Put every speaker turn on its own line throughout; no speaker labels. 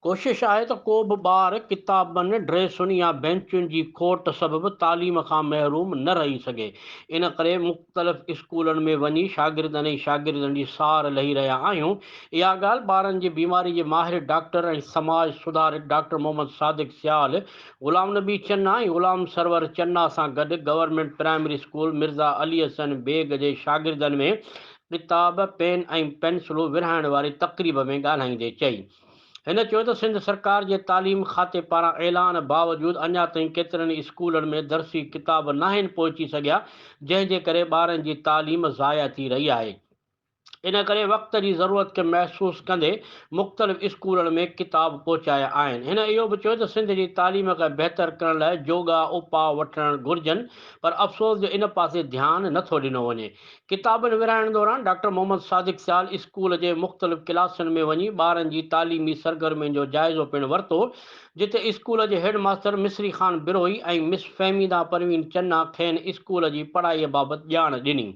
ڪوشش آهي ته ڪو به ٻار ڪتابن، ڊريسن يا بينچن جي کوٽ سبب تعليم کان محروم نه رهي سگهي. ان ڪري مختلف اسڪولن ۾ وڃي شاگردن ۽ شاگردن جي سار لهي رهيا آهيون. اها ڳالهه ٻارن جي بيماري جي ماهر ڊاڪٽر ۽ سماج سڌارڪ ڊاڪٽر محمد صادق سيال، غلام نبي چنا ۽ غلام سرور چنا سان گڏ government primary school Mirza Ali Hassan Baig جي شاگردن ۾ ڪتاب، پين ۽ پينسلون ورهائڻ واري تقريب ۾ ڳالهائيندي چئي. هن چيو ته سنڌ سرڪار جي تعليم کاتي پاران اعلان باوجود اڃا تائين ڪيترن ئي اسڪولن ۾ درسي ڪتاب ناهن پهچي سگهيا جنهن جي ڪري ٻارن جي تعليم ضايع ٿي رهي آهي ان ڪري وقت جي ضرورت کي محسوس ڪندي مختلف اسڪولن ۾ ڪتاب پهچايا آهن. هن اهو به چيو ته سنڌ جي تعليم کي بهتر ڪرڻ لاء جوڳا اپاء وٺڻ گهرجن پر افسوس جو ان پاسي ڌيان نٿو ڏنو وڃي. ڪتابن ورهائڻ دوران ڊاڪٽر محمد صادق سيال اسڪول جي مختلف ڪلاسن ۾ وڃي ٻارن جي تعليمي سرگرمين جو جائزو پڻ ورتو، جتي اسڪول جي head master Misri Khan Brohi ۽ miss Fahmida Parveen Channa کين اسڪول جي پڙهائيء بابت ڄاڻ ڏني.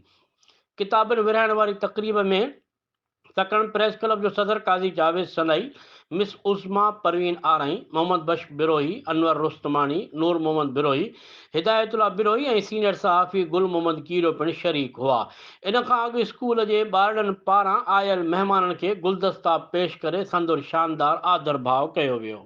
ڪتابن ورهائڻ واري تقريب ۾. سڪرنڊ پريس ڪلب جو صدر قاضي جاويد سنائي، مس عظميٰ پروين آرائين، محمد بخش بروهي، انور رستماڻي، نور محمد بروهي، هدايت الله بروهي ۽ سينئر صحافي گل محمد ڪيريو پڻ شريڪ هئا. ان کان اڳ اسڪول جي ٻارڙن پاران آيل مهمانن کي گلدستا پيش ڪري سندن شاندار آڌرڀاء ڪيو ويو.